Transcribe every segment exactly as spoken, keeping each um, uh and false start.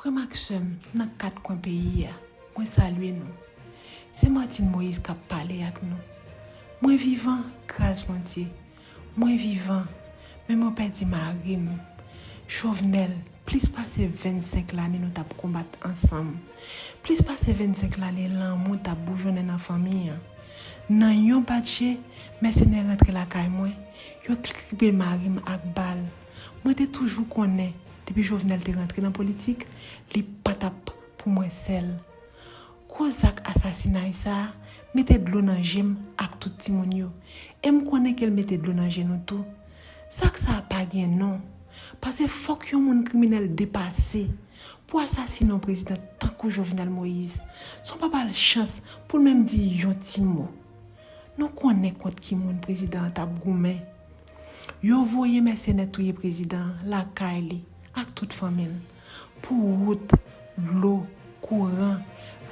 Frè m ak sè m nan kat kwen peyi a, mwen salye nou. Se Martine Moïse k ap pale ak nou. Mwen vivan, gras Bondye. Mwen vivan, men mwen pèdi mari m. Jovenel, plis pase vennsenk lane nou t ap konbat ansanm. Plis pase vennsenk lane lanmou t ap boujonnen nan fanmi an. Nan yon batje, mèsenè rantre lakay mwen, yo kribe mari m ak bal. Mwen te toujou konnen, depi Jovenel te rantre nan politik, li pa t ap pou mwen sèl. Gwo zak asasinay sa a mete dlo nan je m ak tout timoun yo. E m konnen ke l mete dlo nan je nou tou. Zak sa a pa gen non. Paske fòk yon moun kriminèl depase pou asasinen yon prezidan tankou Jovenel Moïse, san w pa ba l chans pou l menm di yon ti mo. Nou konnen kont ki moun prezidan an t ap goumen. Yo voye mèsenè touye prezidan an lakay li ak tout fanmi l pou wout, dlo, kouran,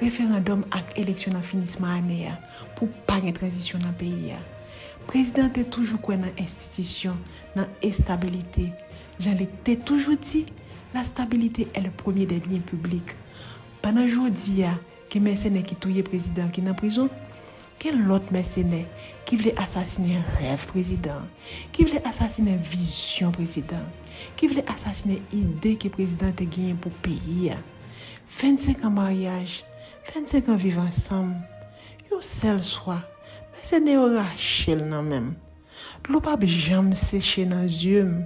referandòm ak eleksyon nan finisman ane a pou pa gen tranzisyon nan peyi a. Prezidan an te toujou kwè nan enstitisyon, nan estabilite. Jan li te toujou di, la stabilité est le premier des biens publics. Pandan jodi a, gen mèsenè ki touye prezidan ki nan prizon, gen lòt mèsenè ki vle asasinen rèv prezidan, ki vle asasinen vizyon prezidan, ki vle asasinen ide ke prezidan te genyen pou peyi a. Vennsenk an maryaj, vennsenk an viv ansanm, yon sèl swa, mèsenè yo rache l nan men m. Dlo p ap janm seche nan zye m.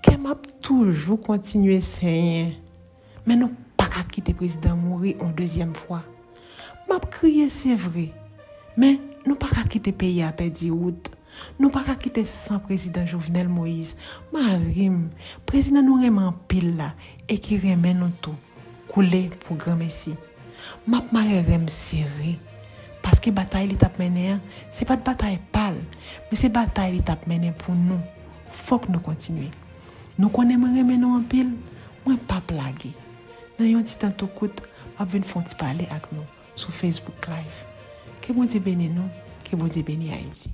Kè m ap toujou kontinye senyen. Men nou pa ka kite prezidan mouri yon dezyèm fwa. M ap kriye, se vre. Men nou pa ka kite peyi a pèdi wout. Nou pa ka kite san prezidan Jovenel Moïse, mari m, prezidan nou renmen anpil la e ki renmen nou tou, koule pou granmesi. M ap mare ren m sere, paske batay li t ap mennen an, se pa t batay pa l, men se batay li t ap mennen pou nou. Fòk nou kontinye. Nou konnen mwen renmen nou anpil, mwen p ap lage. Nan yon ti tan tou kout, m ap vin fè yon ti pale ak nou sou Facebook Live. Ke Bondye beni nou, ke Bondye beni Ayiti.